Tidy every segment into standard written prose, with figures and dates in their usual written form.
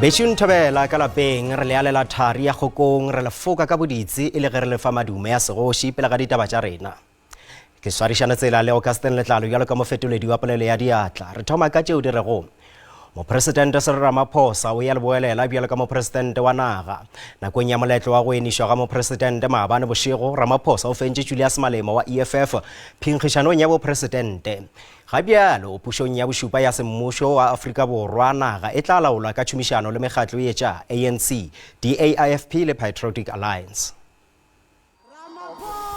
Bešung thobela ka lapeng re le alela thari ya kgokong re le foka ka boditsi e le ge re le fa madume a segoši pele ga ditaba tša rena. Ke swarišane tsela le Augustine Letlalo bjalo ka mofetoledi wa polelo ya diatla. Re thoma ka tšeo di rego Mopresidente Cyril Ramaphosa o ya leboelela bjalo ka mopresidente wa naga. Nakong ya moletlo wa go enišwa ga mopresidente maabane bošego, Ramaphosa o fentše Julius Malema wa EFF phinkgišanong ya bopresidente. Ga bjalo, pušong ya bošupa ya semmušo wa Afrika Borwa, naga e tla laolwa ka tšhomišano le mekgatlo ye tša ANC, DAIFP le Patriotic Alliance.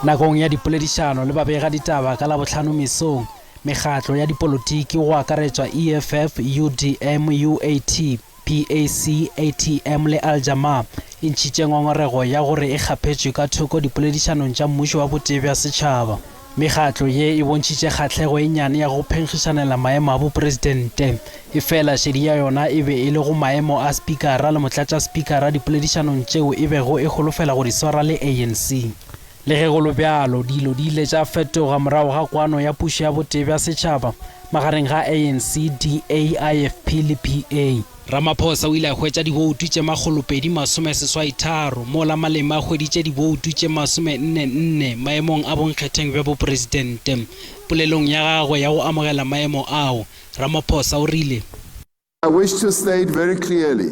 Nakong ya dipoledišano le babegaditaba ka Labohlano mesong, mekgatlo ya dipolotiki go akaretšwa EFF, UDM, UAT, PAC, ATM le Al Jama-ah e ntšhitše ngongorego ya gore e kgaphetšwe ka thoko dipoledišanong tša mmušo wa botee bja setšhaba. Mekgatlo ye e bontšhitše kgahlego e nnyane ya go phenkgišanela maemo a bopresidente, efela šedi ya yona e be e le go maemo a spikara le motlatšaspikara dipoledišanong tšeo e bego e holofela go di swara le ANC. Le ge go le bjalo, dilo di ile tša fetoga morago ga kwano ya pušo ya botee bja setšhaba magareng ga ANC, DA, IFP le PA. Ramaphosa o ile a hwetša diboutu tše 283, mola Malema a hweditše diboutu tše 44 maemong a bonkgetheng bja bopresidente. Polelong ya gagwe ya go amogela maemo ao, Ramaphosa o rile. I wish to state very clearly,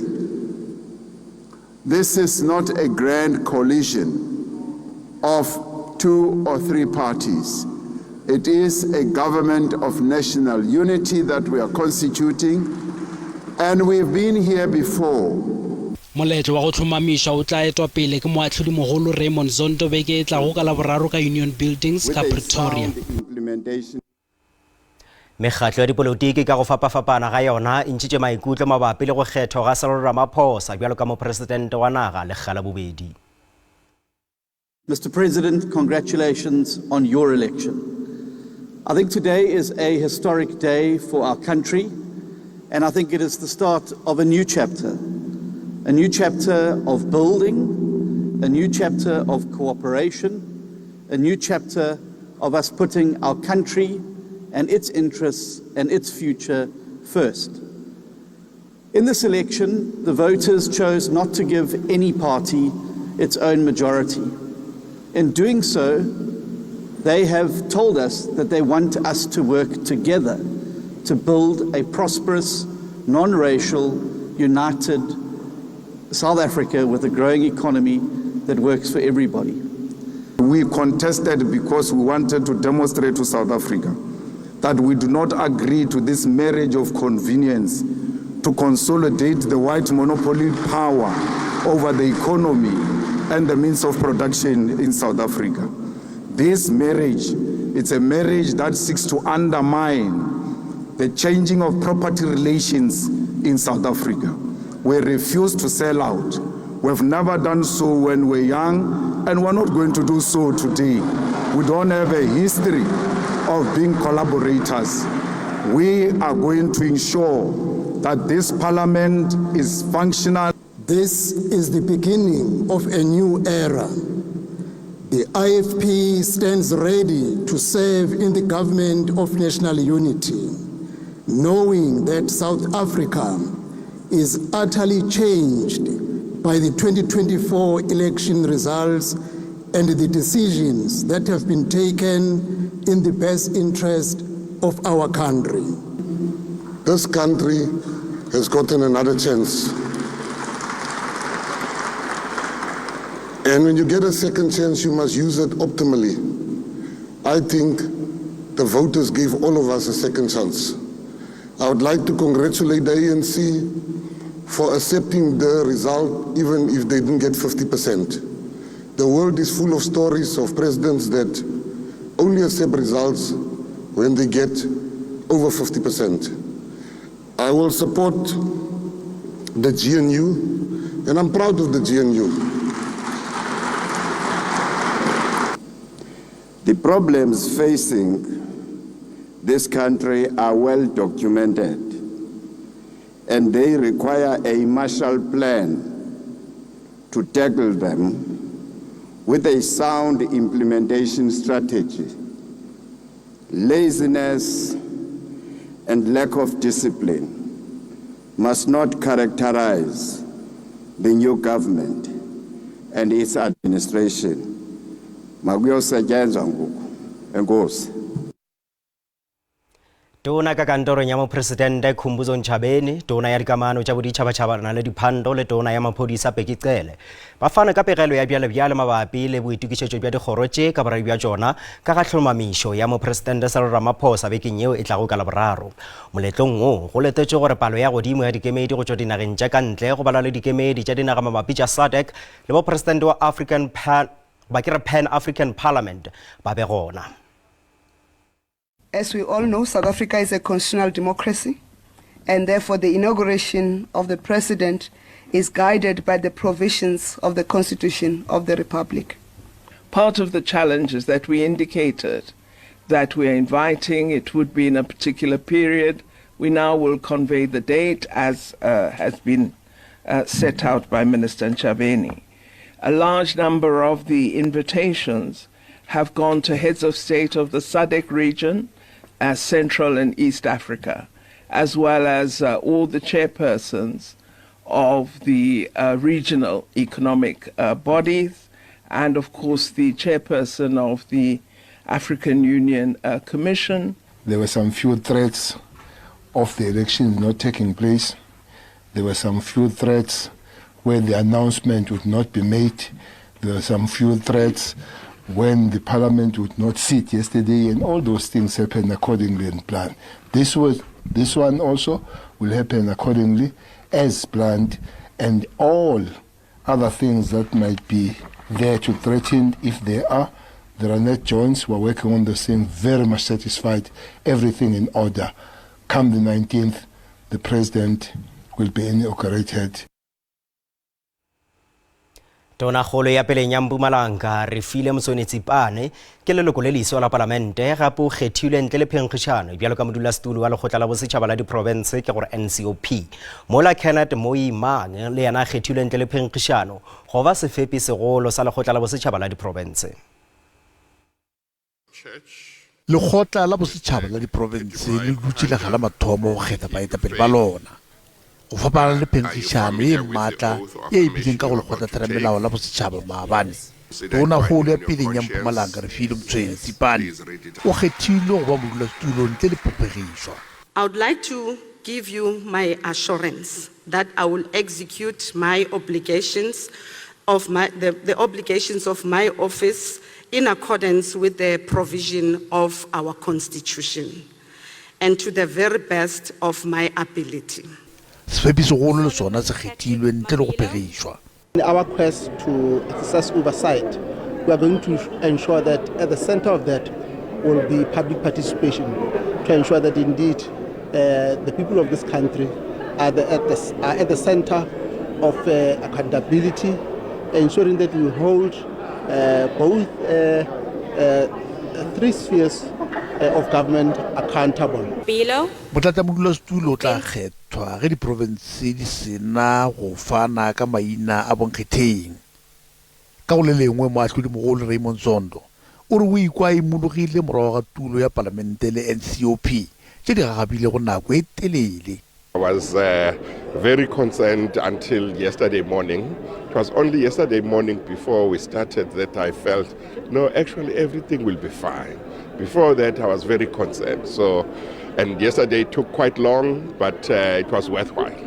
this is not a grand coalition of two or three parties. It is a government of national unity that we are constituting, and we've been here before. Moletlo wa go hlomamišwa o tla etwa pele ke Moahlodimogolo Raymond Zondo beke e tlago ka Laboraro ka Union Buildings ka Pretoria. Mekgatlo ya dipolotiki ka go fapafapana ga yona e ntšhitše maikutlo mabapi le go kgethwa ga Cyril Ramaphosa bjalo ka mopresidente wa naga lekga la bobedi. Mr. President, congratulations on your election. I think today is a historic day for our country, and I think it is the start of a new chapter. A new chapter of building, a new chapter of cooperation, a new chapter of us putting our country and its interests and its future first. In this election, the voters chose not to give any party its own majority. In doing so, they have told us that they want us to work together to build a prosperous, non-racial, united South Africa with a growing economy that works for everybody. We contested because we wanted to demonstrate to South Africa that we do not agree to this marriage of convenience to consolidate the white monopoly power over the economy and the means of production in South Africa. This marriage, it's a marriage that seeks to undermine the changing of property relations in South Africa. We refuse to sell out. We've never done so when we're young, and we're not going to do so today. We don't have a history of being collaborators. We are going to ensure that this parliament is functional. This is the beginning of a new era. The IFP stands ready to serve in the government of national unity, knowing that South Africa is utterly changed by the 2024 election results and the decisions that have been taken in the best interest of our country. This country has gotten another chance. And when you get a second chance, you must use it optimally. I think the voters gave all of us a second chance. I would like to congratulate the ANC for accepting the result, even if they didn't get 50%. The world is full of stories of presidents that only accept results when they get over 50%. I will support the GNU, and I'm proud of the GNU. The problems facing this country are well documented, and they require a Marshall Plan to tackle them with a sound implementation strategy. Laziness and lack of discipline must not characterize the new government and its administration. Makuyosetyenzwa ngoku. Enkosi. Tona ka kantorong ya Mopresidente Khumbudzo Ntshavheni, Tona ya Dikamano tša Boditšhabatšhabana le Diphando le Tona ya Maphodisa Bheki Cele ba fane ka pegelo ya bjalebjale mabapi le boitokišetšo bja dikgoro tše ka boraro bja tšona ka ga tlhomamišo ya Mopresidente Cyril Ramaphosa bekeng yeo e tlago ka Laboraro. Moletlong wo go letetšwe gore palo ya godimo ya dikemedi go tšwa dinageng tša ka ntle go balwa le dikemedi tša dinaga mabapi tša SADC le Mopresidente wa African Pan, ba ke re Pan African Parliament ba be gona. As we all know, South Africa is a constitutional democracy, and therefore the inauguration of the president is guided by the provisions of the Constitution of the Republic. Part of the challenge is that we indicated that we are inviting, it would be in a particular period. We now will convey the date as uh, has been uh, set out by Minister Nchabeni. A large number of the invitations have gone to heads of state of the SADC region, uh, Central and East Africa, as well as uh, all the chairpersons of the uh, regional economic uh, bodies, and of course the chairperson of the African Union uh, Commission. There were some few threats of the elections not taking place. There were some few threats where the announcement would not be made. There were some few threats when the parliament would not sit yesterday, and all those things happened accordingly and planned. This was this one also will happen accordingly as planned, and all other things that might be there to threaten, if there are, there are net joints. We're working on the same, very much satisfied, everything in order. Come the 19th, the president will be inaugurated. Tonakgolo ya peleng ya Mpumalanga Refile Mosone-Tsipane ke leloko le leswa la palamente gape o kgethilwe ntle le phenkgišano bjalo ka modulasetulo wa lekgotla la bosetšhaba la diprofense ke gore NCOP. Mola Kenneth Moimang le yena a kgethilwe ntle le phenkgišano go ba sefepi segolo sa lekgotla la bosetšhaba la diprofense. Lekgotla la Bosetšhaba la Diprofense le dutše lekga la mathomo go kgetha baetapele ba lona. Go fapana le phenkgišano ye maatla ye e bileng ka go Lekgotlatheramelao la Bosetšhaba maabane, Tonakgolo ya peleng ya Mpumalanga Refilwe Mtshweni Tsipane o kgethilwe go ba modulasetulo ntle le phophegišwa. I would like to give you my assurance that I will execute my obligations of my, the, the obligations of my office in accordance with the provision of our constitution and to the very best of my ability. Sefepi-segolo le sona se kgethilwe ntle le go phegišwa. In our quest to exercise oversight, we are going to ensure that at the center of that will be public participation to ensure that indeed uh, the people of this country are, the, at, the, are at the center of uh, accountability, ensuring that we hold uh, both uh, uh, three spheres uh, of government accountable. Motlatšamodulasetulo o tla kgethwa ge diprofense di se na go fana ka maina a bonkgetheng. Ka go le lengwe, Moahlodimogolo Raymond Zondo o re o ikwa a imologile morago ga tulo ya Palamente le NCOP tše di gagabilego nako e telele. I was very concerned until yesterday morning. It was only yesterday morning before we started that I felt, no, actually everything will be fine. Before that, I was very concerned. So, and yesterday took quite long, but uh, it was worthwhile.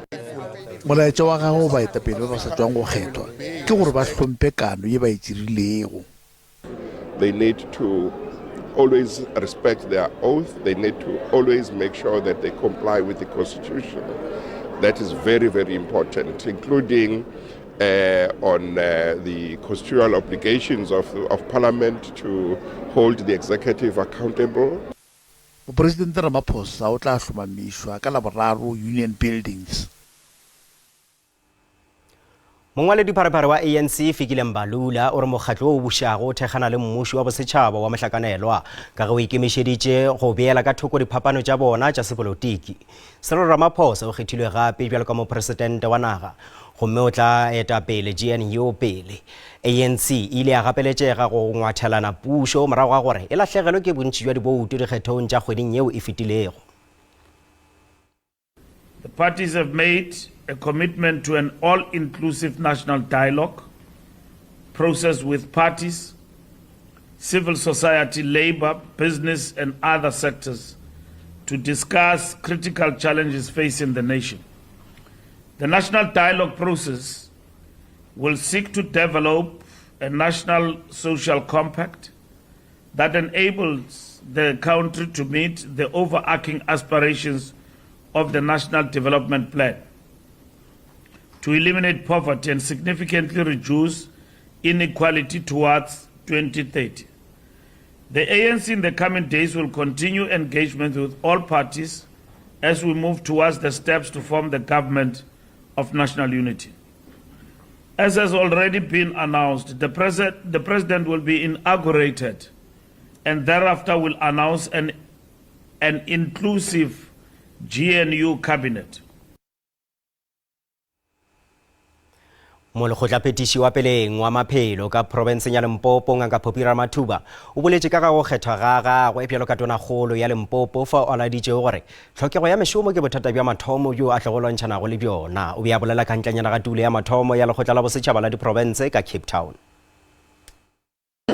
Molaetša wa gagwe go baetapele ba ba sa tšwang go kgethwa ke gore ba hlomphe kano ye ba e dirilego. They need to always respect their oath. They need to always make sure that they comply with the constitution. That is very, very important, including uh, on uh, the constitutional obligations of, of Parliament to hold the executive accountable. Mopresidente Ramaphosa o tla hlomamišwa ka Laboraro Union Buildings. Mongwaledipharephare wa ANC Fikile Mbalula o re mokgatlo wo o bušago o thekgana le mmuši wa bosetšhaba wa mohlakanelwa ka ge o ikemišeditše go beela ka thoko diphapano tša bona tša sepolotiki. Cyril Ramaphosa o kgethilwe gape bjalo ka mopresidente wa naga gomme o tla eta pele GNU pele. ANC e ile ya gapeletšega go ngwathelana pušo morago ga gore e lahlegelwe ke bontši bja diboutu dikgethong tša kgweding yeo e fetilego. The parties have made a commitment to an all-inclusive national dialogue process with parties, civil society, labor, business, and other sectors to discuss critical challenges facing the nation. The national dialogue process will seek to develop a national social compact that enables the country to meet the overarching aspirations of the National Development Plan to eliminate poverty and significantly reduce inequality towards 2030. The ANC in the coming days will continue engagement with all parties as we move towards the steps to form the government of national unity. As has already been announced, the, president, the president will be inaugurated and thereafter will announce an, an inclusive GNU cabinet. Molekgotlaphethiši wa peleng wa maphelo ka profenseng ya Limpopo, Ngaka Phophi Ramathuba, o boletše ka ga go kgethwa ga gagwe bjalo ka tonakgolo ya Limpopo fao a laeditšego gore tlhokego ya mešomo ke bothata bja mathomo bjo a tlogo lwantšhanago le bjona. O be a bolela ka ntlenyana ga tulo ya mathomo ya Lekgotla la Bosetšhaba la Diprofense ka Cape Town.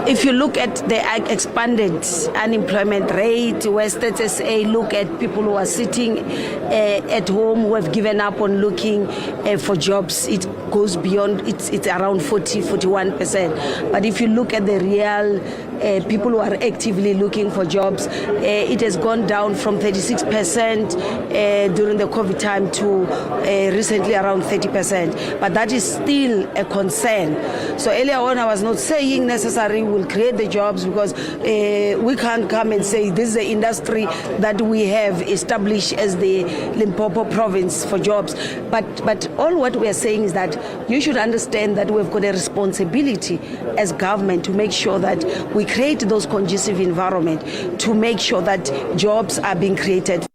If you look at the expanded unemployment rate, where Stats SA look at people who are sitting uh, at home who have given up on looking uh, for jobs, it goes beyond, it's, it's around 40, 41%. But if you look at the real uh, people who are actively looking for jobs, uh, it has gone down from 36% uh, during the COVID time to uh, recently around 30%. But that is still a concern. So earlier on, I was not saying necessarily we'll create the jobs because uh, we can't come and say this is the industry that we have established as the Limpopo province for jobs. But, but all what we are saying is that you should understand that we've got a responsibility as government to make sure that we create those conducive environment to make sure that jobs are being created.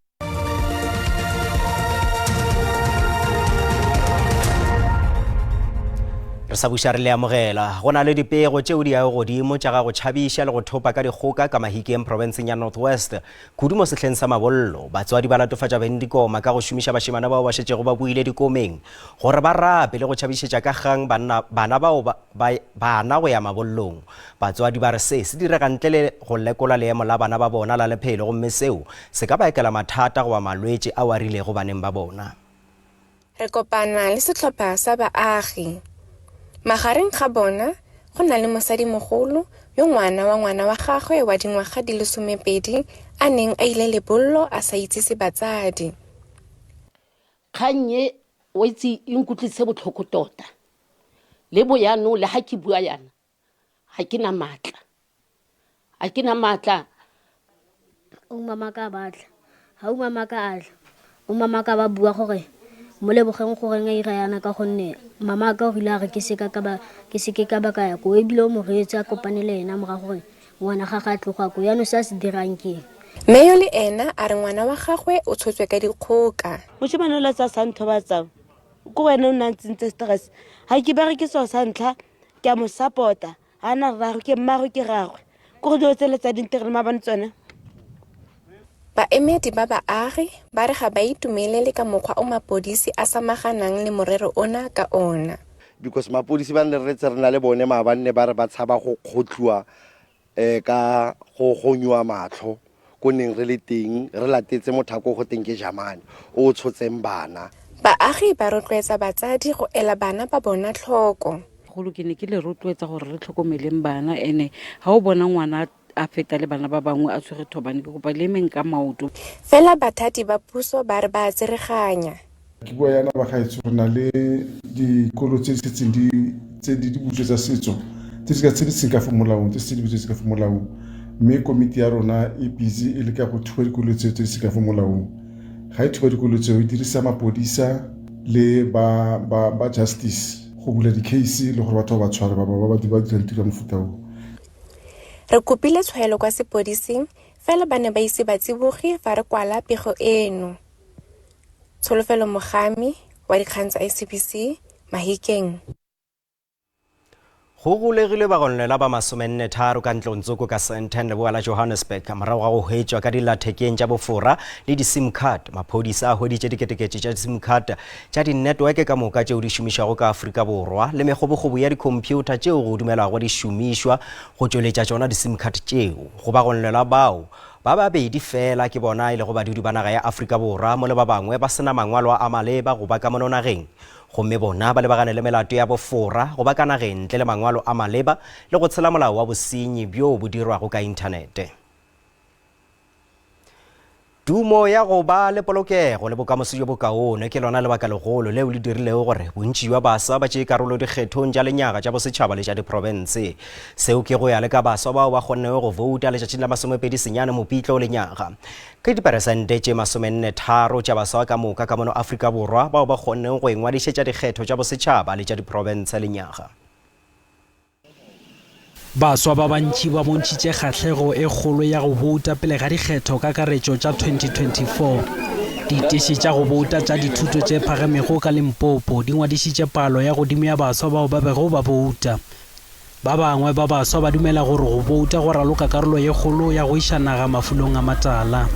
Re sa buša re le amogela. Go na le dipego tšeo di yago godimo tša ga go tšhabiša le go thopa ka dikgoka ka Mahikeng profenseng ya North West, kudu mo sehleng sa mabollo. Batswadi ba latofatša bengdikoma ka go šomiša bašemane bao ba šetšego ba boile dikomeng gore ba rape le go tšhabišetša ka kgang banna, bana bao ba, ba, bana go ya mabollong. Batswadi ba re se se direga ntle le go lekola leemo la bana ba bona la lephelo gomme seo se ka ba ekela mathata goba malwetši ao a rilego baneng ba bona. Re kopana le sehlopha sa baagi. Magareng ga bona go na le mosadimogolo yo ngwana wa ngwana wa gagwe wa dingwaga di le somepedi a neng a ile lebollo a sa itsise batsadi. Kgang e o itse e nkutlwisitse botlhoko tota. Le bo jaanong le ga ke bua yana ga ke na maatla ga ke na maatla o mama ka batla ga o mama ka atla o mama ka ba bua gore mo lebogeng goreng a ira yana ka gonne mama ka o rile a re ke seka ka ba ke seke ka ba ka ya ko ebile o mo reetse a kopane le ena morago gore ngwana ga ga tloga ko jaanong se a se dirang ke Mme yo le ena a re ngwana wa gagwe o tshotswe ka dikgoka. Moshemane o la tsa sa nthobatsang ko wena o nna ntsentse stress ga ke bereke seo sa ntlha ke a mo support-a ga na rragwe ke mmagwe ke rragwe ko go dilo tsele tsa dintirelo maabane tsone Baemedi ba baagi ba re ga ba itumelele ka mokgwa o mapodisi a samaganang le morero ona ka ona. Because mapodisi ba ne re tse re na le bone maabane ne ba re ba tshaba go kgotlhiwa um ka go gonyiwa matlho ko neng re le teng re latetse mothako go teng ke Jamane o o tshotseng bana. Baagi ba rotloetsa batsadi go ela bana ba bona tlhoko. Golo ke ne ke le rotloetsa gore re tlhokomeleng bana ene ga o bona ngwana a feta le bana ba bangwe a tshwere thobane ke kopa le emeng ka maoto. Fela bathati ba puso ba re ba a tsereganya. Ke bua yana bagaetsho re na le dikolo tse di setseng di tse di butswe tsa setso tse di tse di seng ka fa molaong tse di butswe ka fa molaong mme komiti ya rona e busy e leka go thuba dikolo tseo tse di seng ka fa molaong ga e thuba dikolo tseo e dirisa mapodisa le ba ba ba justice go bula di-case le gore batho ba ba tshware ba ba ba ba dirang tiro ya mofuta o. Re kopile tshwaelo kwa sepodising fela ba ne ba ise ba tsiboge fa re kwala pego eno. Tsholofelo Mogami wa dikgang tsa SABC, Mahikeng. Go golegilwe bagononelwa ba masomennetharo ka ntlongtsoko ka Sandton leboa la Johannesburg morago ga go hwetšwa ka dillathekeng tša bofora le di-sim card. Maphodisa a hweditše diketekete tša di-sim card tša dinetweke ka moka tšeo di šomišwago ka Afrika Borwa le mekgobokgobo ya dikhomphutha tšeo go dumelwago di šomišwa go tšweletša tšona di-sim card tšeo. Go bagononelwa bao, ba babedi feela ke bona e lego badudi ba naga ya Afrika Borwa mola ba bangwe ba se na mangwalo a maleba go ba ka mono nageng. Gomme bona ba lebagane le melato ya bofora, go ba ka nageng ntle le mangwalo a maleba le go tshela molao wa bosenyi bjoo bo dirwago ka inthanete. Tumo ya go ba le polokego le bokamoso bjo bokaone ke lona lebaka legolo leo le dirilego gore bontši bja baswa ba tšee karolo dikgethong tša lenyaga tša bosetšhaba le tša diprofense. Seo ke go ya le ka baswa bao ba kgonnego go bouta letšatšing la 29 Mopitlo lenyaga. Ke diperesente tše masomennetharo tša baswa ka moka ka mono Afrika Borwa bao ba kgonnego go ingwadišetša dikgetho tša bosetšhaba le tša diprofense lenyaga. Baswa ba bantši ba bontšhitše kgahlego e kgolo ya go bouta pele ga dikgetho kakaretšo tša 2024. Diteše tša go bouta tša dithuto tše phagamego ka Limpopo di ngwadišitše palo ya godimo ya baswa bao ba bego ba bouta. Ba bangwe ba baswa ba dumela gore go bouta go raloka karolo ye kgolo ya go iša naga mafulong a matala.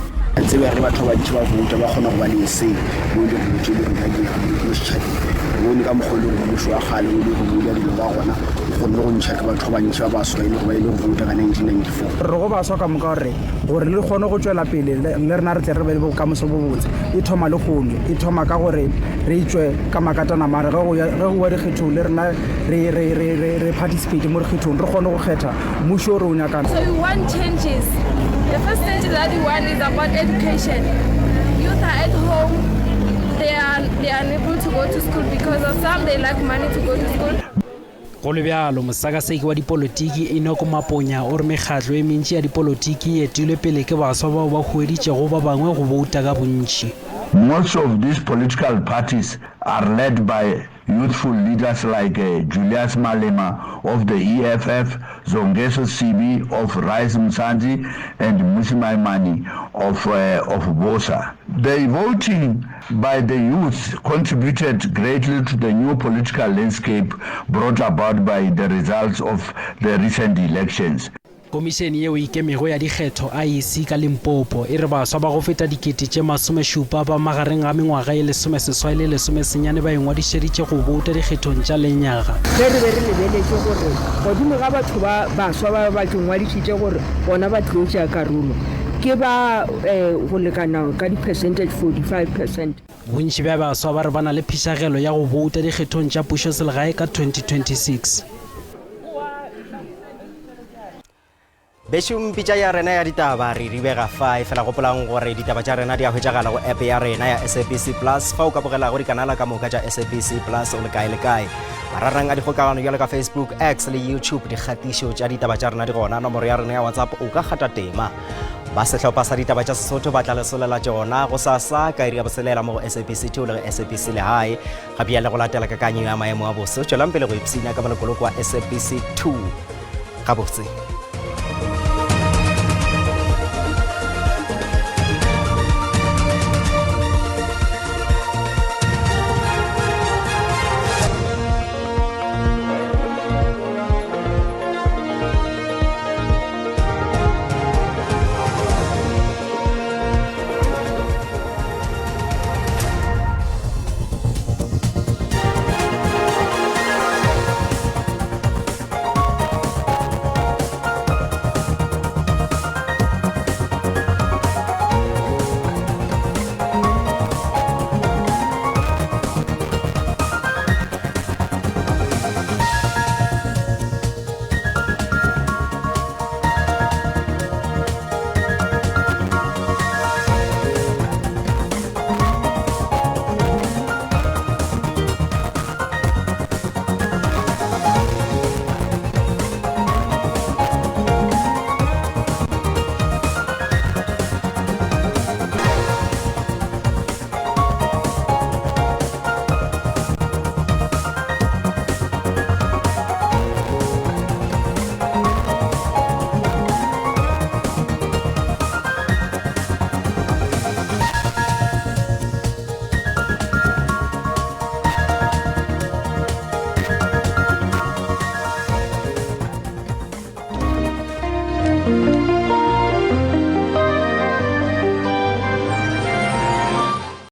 Tsebe ya ge batho ba bantši ba bouta ba kgona go ba le say mo e lego tše e lego di a direga mo setšhabeng. Re bone ka mokgwa o e lego mmušo wa kgale o e lego o ja dilo ka gona o kgonne go ntšha ke batho ba bantši ba baswa e lego ba ile go bouta ka 1994. Re go baswa ka moka gore gore le kgone go tšwela pele le rena re tle re be le bokamoso bo botse e thoma lehono. E thoma ka gore re tšwe ka makatana mare ge go ya dikgethong le rena re, re, re, re, re participate mo dikgethong re kgone go kgetha mmušo o re o nyakang. So we want changes. The first change that we want is about education. Youth are at home, they are, they are unable to go to school because of some they lack money to go to school. Go le bjalo, mosakaseki wa dipolotiki Enoch Maponya o re mekgatlo e mentši ya dipolotiki e etilwe pele ke baswa bao ba hueditšego ba bangwe go bouta ka bontši. Most of these political parties are led by Youthful leaders like Julius Malema of the EFF, Zongeso Sibi of Rise Mzansi and Mmusi Maimane of of BOSA. The voting by the youth contributed greatly to the new political landscape brought about by the results of the recent elections. Komišene yeo e Ikemego ya Dikgetho, IEC, ka Limpopo e re baswa ba go feta dikete tše masomešupa ba magareng ga mengwaga ye lesomeseswai le lesomesenyane ba ingwadišeditše go bouta dikgethong tša lenyaga. Ge re be re lebeletše gore godimo ga batho ba baswa ba ba ingwadišitše gore bona ba tlilo tšea karolo ke ba go lekana ka di-percentage 45 percent. Bontši bja baswa ba re ba na le phišagelo ya go bouta dikgethong tša pušoselegae ka 2026. Bešong pitša ya rena ya ditaba re ribega fa e fela gopolang gore ditaba tša rena di a hwetšagala go app ya rena ya SABC Plus fa o ka bogelago dikanala ka moka tša SABC Plus o le kae le kae. Mararang a dikgokagano bjalo ka Facebook, X le YouTube dikgatišo tša ditaba tša rena di gona. Nomoro ya rena ya WhatsApp o ka kgata tema. Ba sehlopha sa ditaba tša Sesotho ba tla le solela tšona gosasa ka iri ya boselela mo go SABC 2 le go SABC Lehae. Ga bjale go latela kakanyo ya maemo a boso, tšwelang pele go ipshina ka molokoloko wa SABC 2. Gabotse.